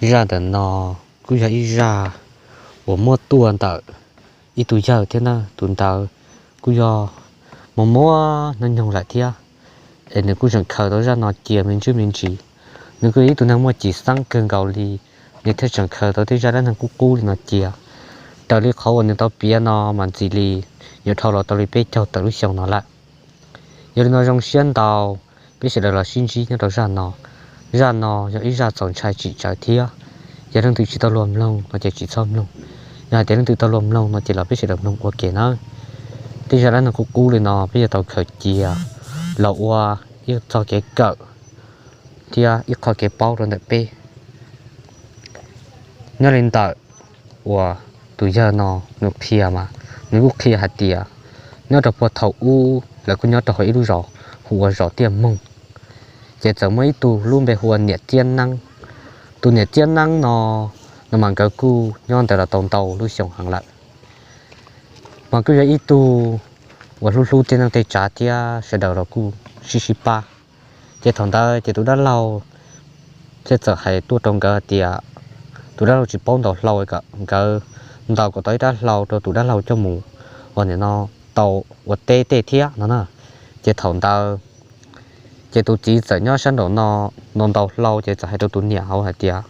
Zaj ntawm no kuj yog ib zaj uas muab tuaj ntawm ib tug yawg thiab na, tus ntawd kuj yog muaj muaj hnub nyoog lawm thiab, es nws kuj tseem khaws tau zaj no cia me ntsis me ntsis. Nws kuj yog ib tug neeg muaj cim xeeb kawg nkaus li, nws thiaj tseem khaws tau tej zaj dab neeg qub qub li no cia. Raws li qhov uas nws tau piav no mas ntxim li yuav dhau los tau li peb caug tawm lub xyoo no lawm. Yog li no zoo siab ntau peb sawv daws los sib ntsib nyob rau zaj no. Zaj no yog ib zaj txaus ntshai tsim txawv thiab. Yog leej twg tsis tau luag mloog no ces tsis txhob mloog. Yog hais tias leej twg tau luag mloog no ces los peb sawv daws mloog ua ke nawb. Tej zaj dab neeg qub qub li no peb yuav tau khaws cia los ua ib txoj kev kawm thiab ib qho kev paub rau ntawm peb. Nyob li ntawm uas tus yawg no nws qhia mas nws kuj qhia hais tias nyob rau puag thaum ub lawv kuj nyob rau hauv ib lub zos hu ua zos Tiaj Moog, ces txawm muaj ib tug lub npe hu ua niam Txiab Neeb. Tus niam Txiab Neeb no, no mas nkawd kuj nyob ntawd los tau ntau lub xyoo heev lawm, mas kuj yog ib tug uas hlub hlub tej neej tej tsav thiab sawv daws los kuj sib sib pab. Ces thaum ntawd ces tus dab laug thiaj txawm hais tuaj rau nkawd tias tus dab laug tsis paub ntaus hlau, kom nkawd ntaus kom tau ib rab hlau rau tus dab laug coj mus ua nim no tau ua teb tej thiab no na. Ces thaum ntawd ces tus txiv txawm nyob sab nraum no ntaus hlau, ces txawm hais rau tus niam hauv hais tias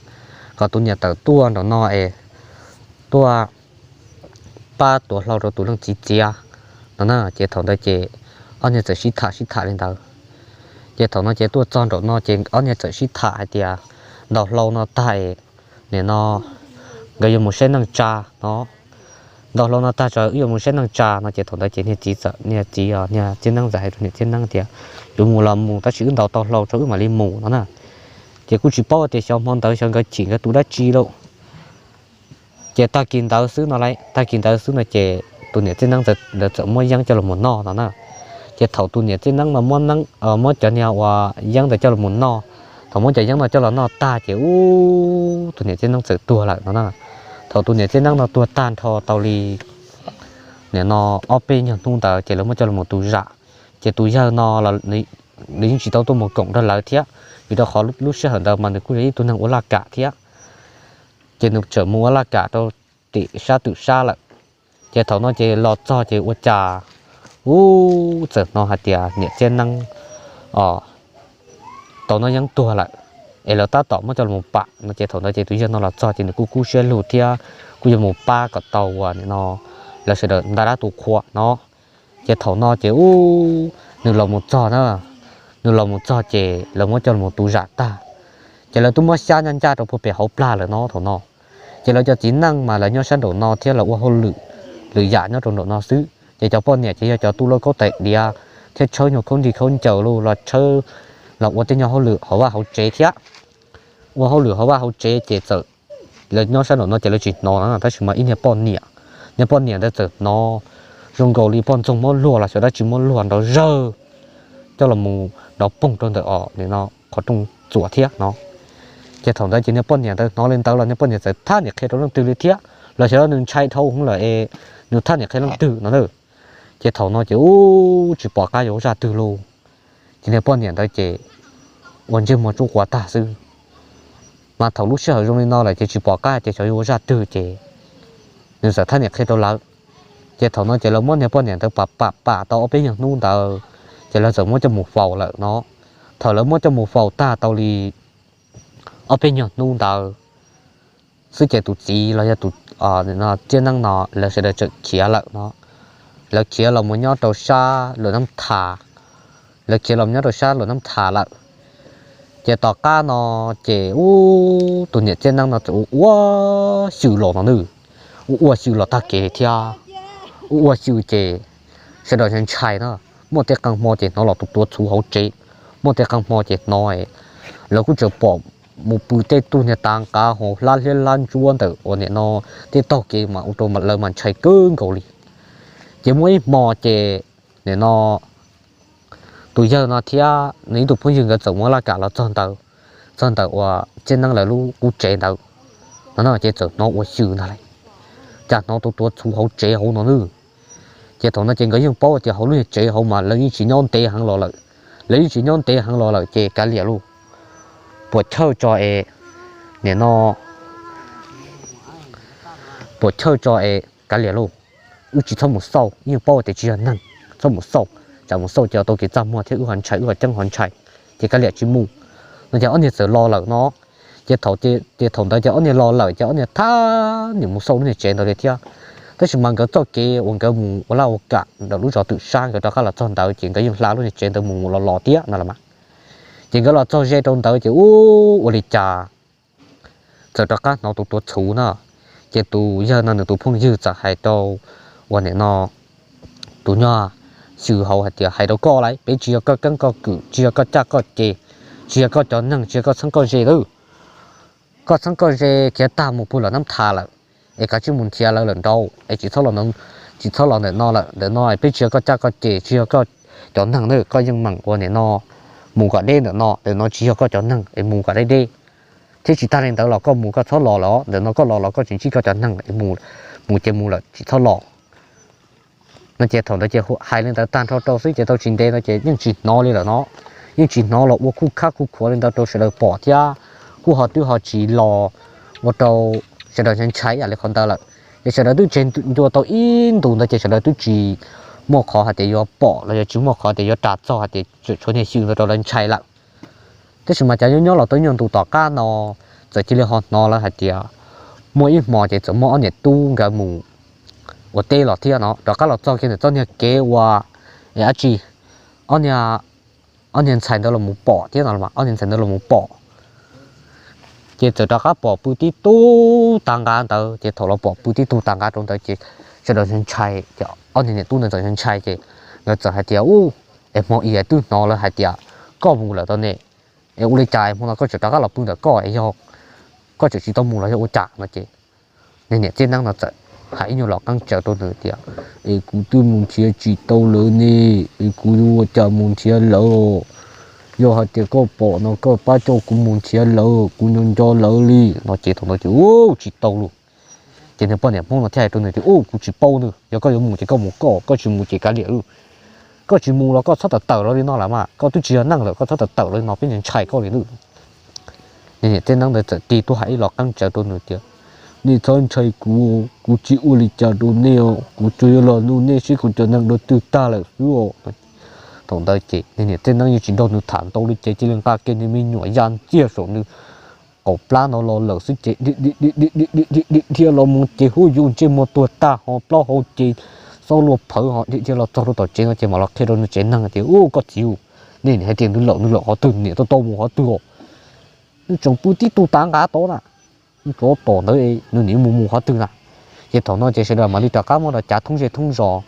kom tus niam tawm tuaj nraum no es tuaj pab tuav hlau rau tus leej txiv txiav no na. Ces thaum ntawd ces ob niag txawm sib tham sib tham li ntawd. Ces thaum no ces tuaj txog nraum no ces ob niag txawm sib tham hais tias ntaus hlau no tag es nim no nkawd yuav mus saib neej tsa no. Ntaus hlau no tag tso wb yuav mus saib neej tsa no. Ces thaum ntawd ces niag txiv txawm, niag txiv, niag Txiab Neeb txawm hais rau niam Txiab Neeb tias yuav mus los mus, tab sis wb ntaus tau hlau tso wb mam li mus no na. Ces kuj tsis paub tias xyov hmo ntawd xyov nkawd chim nkawd tus dab tsi lauj. Ces tag kis ntawd xwb no lauj, tag kis ntawd xwb no ces tus niam Txiab Neeb ntawd txawm muab yeeb coj los mus noj no na. Ces thaum tus niam Txiab Neeb no muab cov niag uas yeeb ntawd coj los mus noj, thaum muab cov yeeb no coj los noj tag ces ub tus niam Txiab Neeb txawm tuag lawm no na. Thaum tus niam Txiab Neeb no tuag tag nrho tau li nim no ob peb nyuag hnub ntawd ces lawv muab coj los mus tu zam. Ces tus yawg no los nws yeej tsis tau tuaj mus koom nrog lawv thiab, vim rau qhov lub sij hawm ntawd mas nws kuj yog ib tug neeg ua laj kam thiab. Ces nws tseem mus ua laj kam rau tim sab twm sab lawm. Ces thaum no ces los txog ces ua cas ub txawm hnov hais tias niam Txiab Neeb os tau noj yeeb tuag lawm, es lawv tab tom muab coj los pam no. Ces thaum ntawd ces tus yawg no los txog ces nws kuj kub siab lug thiab kuj yuav mus pab kom tau uas nim no lawv sawv daws nta dab tu qhua no. Ces thaum no ces ub nws los mus txog na, nws los mus txog ces lawv muab coj los tu zam tag. Ces lawv twb muab xyab ncaj ncaj rau puag pem hauv plag lawm no thaum no. Ces lawv cov txiv neej mas lawv nyob sab nraum no thiab lawv ua hauj lwm lwm yam nyob rau nraum no xwb. Ces cov poj niam ces yog cov tu lauj kaub tais diav thiab tshawb nyuag khaub ntig khaub ncaws los tshawb los ua tej nyuag hauj lwm hauv vaj hauv tsev thiab. Ua hauj lwm hauv vaj hauv tsev ces txawm lawv nyob sab nraum no ces lawv tsis hnov no, tab sis mas ib niag poj niam, niag poj niam ntawd txawm hnov zoo nkaus li poj ntxoog muab luag los xyov dab tsi muab luag nrov zawg coj los mus nrov poog rau ntawm os nim no qhov rooj txuas thiab no. Ces thaum ntawd ces niag poj niam ntawd hnov li ntawd los niag poj niam txawm thab niam qhia rau leej twg li thiab, los xyov nws ntshai dhau hwv lawm es nws thab niam qhia leej twg no na. Ces thaum no ces ub tsis pom qab yuav ua zaj twg lauj. Ces niag poj niam ntawd ces ua ntsej muag tsub quav tag xwb. Mas thaum lub sij hawm zoo li no lawm ces tsis pom qab ces xyov yuav ua zaj twg ces nws txawm thab niam qhia rau lawv. Ces thaum no ces lawv muab niag poj niam ntawd pam pam pam tau ob peb nyuag hnub ntawd ces lawv txawm muab coj mus faus lawm no. Thaum lawv muab coj mus faus tag tau li ob peb nyuag hnub ntawd xwb ces tus txiv los yog tus Txiab Neeb no lawv sawv daws txawm khiav lawm no. Lawv khiav los mus nyob rau sab Luam Nab Thas, lawv khiav los nyob rau sab Luam Nab Thas lawm. Ces tom qab no ces ub tus niam Txiab Neeb no txawm ua ua xyw los no nws, ua ua xyw los tag kev thiab, ua ua xyw ces sawv daws ntshai ntshai na. Muaj tej qee hmo ces hnov los tuav txhuv hauv tsev, muaj tej qee hmo ces hnov lawv kuj tseem pom mus pw tej tug niag tav nqav hauv hlab liab hlab ntsuab ntawm uas nim no tej taug kev mas ua rau lawv mas ntshai kawg nkaus li. Ces muaj ib hmo ces nim no tus yawg no thiab nws ib tug phooj ywg nkawd txawm mus laj kam los txog ntawd, txog ntawm uas Txiab Neeb lawv lub qub tsev ntawd no ces txawm hnov ua xyw ntag lauj. Cas hnov tuav tuav txhuv hauv tsev hauv no nws. Ces thaum no ces nkawd yeej paub tias hauv lub niag tsev hauv mas lawv yeej tsis nyob ntev heev los lawm, lawv yeej tsis nyob ntev heev los lawm ces kav liam lauj, puas chawj tso es nim no puam chawj tso es kav liam lauj, wb tsis txhob mus xauj, yeej paub tias tsis yog neeg, txhob mus xauj, tsam mus xauj ces tau kev txaj muag thiab wb ho ntshai, wb ho ceeb ho ntshai, ces kav liam tsis mus. No ces ob niag txawm los lawm no, ces thaum, ces thaum ntawd ces ob niag los lawm ces ob niag thab niam mus xauj lub niag tsev ntawd li thiab. Tab sis mas nkawd txoj kev uas nkawd mus ua laj ua kam ntawm lub zos twm sab nkawd rov qab los txog ntawd ces nkawd yeej hla lub niag tsev ntawd mus mus los los thiab no los mas. Ces nkawd los txog ze rau ntawd ces ub ua li cas txawm rov qab hnov tus tuav txhuv na, ces tus yawg no nws tus phooj ywg txawm hais rau uas nim no tus nyuag xyw hauv hais tias, hais rau koj lauj, peb tsis yog koj keeb koj kwm, tsis yog koj caj koj ces, tsis yog koj cov neeg, tsis yog koj txheeb koj ze lawm. Koj txheeb koj ze khiav tag mus puag lawm Nab Thas lawm, es kav tsij mus nrhiav lawv lawm nraud es tsis txhob los, tsis txhob los ntawm no lawm. Ntawm no peb tsis yog koj caj koj ces, tsis yog koj cov neeg na, koj yeej meem ua nim no mus kom deb ntawm no, ntawm no tsis yog koj cov neeg es mus kom deb deb. Thiab tsis tag li ntawd los koj mus koj txhob los lawm, ntawm no koj los los koj tseem ntsib koj cov neeg es mus ces mus lawm tsis txhob los. No ces thaum ntawd ces hais li ntawd tag nrho rau xwb ces tau tsis ntev no ces yeej tsis hnov li lawm no, yeej tsis hnov los ua khuj khab khuj khuav li ntawd rau sawv daws pom thiab, kuj ho twb ho tsis los ua rau sawv daws ntshai ntshai ib yam li qhov ntawd lawm. Ces sawv daws twb tseg ncua tau ib ntus ntawd ces sawv daws twb tsis muaj qhov hais tias yuav pom los yog tsis muaj qhov tias yuav ras txog hais tias tshuav niag xyw ntawd rau lawv ntshai lawm. Tab sis mas cas nyob nyob los tau ib nyuag ntus tom qab no txawm cia li ho hnov lawv hais tias muaj ib hmo ces txawm muaj ob niam tub nkawd mus ua teb los thiab no, rov qab los txog kiag ntawm txoj niag kev ua, es dab tsi, ob niag, ob niag ntxhais ntawd los mus pom thiab no, ob niag ntxhais ntawd los mus pom. Ces txawm rov qab pom pw tib tug tav nqa ntawd, ces thaum los pom pw tib tug tav nqa rau ntawd ces sawv daws ntshai, ces ob niag niam tub ntawd txawm ntshai ces nkawd txawm hais tias, ub, es hmo ib twb hnov lawv hais tias koj mus lawm tau ne, es ua li cas hmo no koj tseem rov qab los pw ntawm koj es yog koj tseem tsis tau mus los yog ua cas no ces niag niam txiab neeb no txawm hais ib nyuag lo qeeb tsawv rau nws tias, es kuv twb mus nrhiav tsis tau lawv ne, es kuv yuav ua cas mus nrhiav lawv? Yog hais tias koj pom no koj pab coj kuv mus nrhiav lawv, kuv nco nco lawv li no ces thaum ntawd ces ub tsis tau lawm. Ces nws poj niam Hmoob no thiaj hais rau nws tias, ub, kuv tsis paub nws, yog koj yuav mus ces koj mus koj, koj tsis mus ces kav liam. Koj tsis mus los koj txhob tawm tawm los li no lawm mas, koj twb tsis yog neeg lawm koj txhob tawm tawm los li no peb ntshai koj li nawb. Niag niam txiab neeb ntawd txawm tig tuaj hais ib lo qeeb tsawv rau nws tias, nej txhob ntshai kuv, kuv tsis ua li cas rau nej os, kuv tsuas yuav los nug nej seb kuv cov neeg dua twg tag lawm xwb os. Thaum ntawd ces niag niam txiab neeb yeej tsis nrog nws tham ntau li ces cia li nqa kiag nws me nyuam ya ntxiag saum nws qaum plab no los lawm xwb ces dhia los mus ces hu yus ntsej muag tuag tag ho plaub hau ces xob luaj phawv ho dhia los txog rau tom tsev no ces mam los qhia rau nws tsev neeg tias, ub, koj txiv, nej nim hais tias nws lawm, nws lawm qhov twg, niam tau tau mus qhov twg os? Nws tseem pw tib tug tav nqa tod na, nws tsov tom ntawd nws nim mus mus qhov twg na? Ces thaum no ces sawv daws mam li rov qab muab los cav thoob zej thoob zos.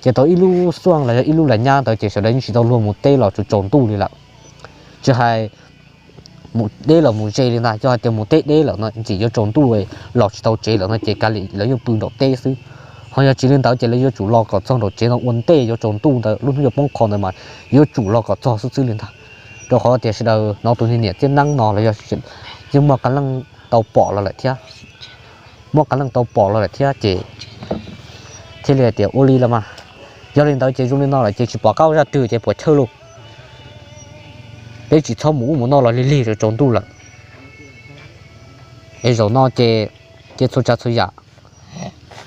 Ces tau ib lub xuaj los yog ib lub las nyab ntawd ces sawv daws yeej tsis tau luag mus teb los tsaus tsaus ntuj li lawm. Tsis hais mus deb los mus ze li ntag, yog hais tias mus teb deb lawm no ntxim yuav tsaus ntuj los tsis tau tsev lawm no ces kav liam lawv yeej pw nraum teb xwb. Ho yog tsis li ntawd ces lawv yuav tsum los kom txog nraum tsev no ua ntej yuav tsaus ntuj ntawd, lub hnub yuav poob qho ntawd mas yuav tsum los kom txog xwb xwb li ntag. Rau qhov tias sawv daws hnov tus niag niam txiab neeb no los yog yeej muaj qee leej tau pom los lawm thiab, muaj qee leej tau pom los lawm thiab ces thiaj li hais tias ua li los mas, yog li ntawd ces zoo li no lawm ces tsis pom qab ua zaj twg ces puas chawj lauj, peb tsis txhob mus ub mus no los lig lig rau tsaus ntuj lawm. Es zaum no ces, ces txhua tsav txhua yam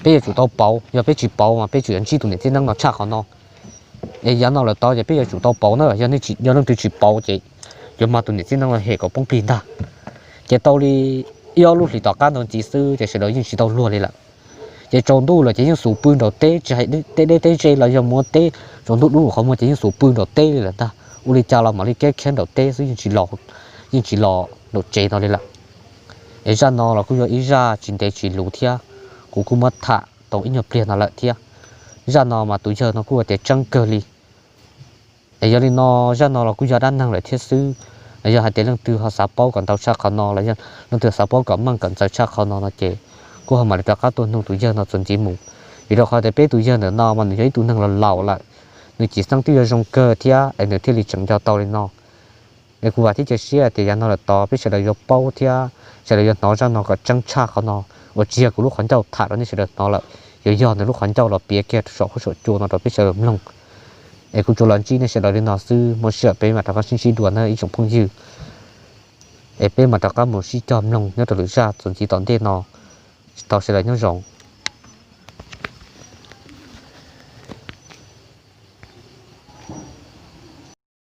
peb yuav tsum tau pauv, yog peb tsis pauv mas peb tsum yuav ntsib tus niam txiab neeb no tshaj qhov no. Es yav no lawm tod ces peb yuav tsum tau pauv na, yog leej twg tsis pauv ces yuav mag tus niam txiab neeb no hem kom poob plig ntag. Ces tau li ib ob lub hlis tom qab ntawd ntxiv xwb ces sawv daws yeej tsis tau luag li lawm. Ces tsaus ntuj lawm ces yeej xub pw nraum teb, tsis hais teb deb teb ze los yog mus ua teb, tsaus ntuj dub qhov muag ces yeej xub pw nraum teb li lawm ntag. Ua li cas los mam li kiab khiab nraum teb xwb, yeej tsis los, yeej tsis los nraum tsev no li lawm. Es zaj no los kuj yog ib zaj tsis ntev tsis luv thiab, kuv kuj muab tham tau ib nyuag pliag no lawm thiab. Zaj no mas tus yawg no kuj ua tias tseeb kawg li. Es yog li no, zaj no los kuj yog dab neeg lawm thiab xwb. Yog hais tias leej twg ho xav paub kom ntau tshaj qhov no los yog leej twg xav paub kom meej kom ntxaws tshaj qhov no no ces kuj ho mam li rov qab tuaj nug tus yawg no txuas ntxiv mus. Vim rau qhov tias peb tus yawg ntawm no mas nws yog ib tug neeg laus laus lawm, nws cim xeeb twb yuav zoo kawg thiab es nws thiaj li tseem nco tau li no. Es kuv vam thiab cia siab tias yav no lawm tod peb sawv daws yuav paub thiab sawv daws yuav hnov zaj no kom tseeb tshaj qhov no, uas tsis yog kuv lub qhov ncauj tham rau nej sawv daws hnov lawm, yuav yog nws lub qhov ncauj los piav kiag saum huab saum cua no rau peb sawv daws mloog. Es kuv tsuas los ntsib nej sawv daws li no xwb, muaj sij hawm peb mam rov qab sib ntsib dua na ib tsoom phooj ywg. Es peb mam rov qab mus sib cog mloog nyob rau lwm zaj txuas ntxiv tom ntej no. Tsis tau, sawv daws nyob zoo.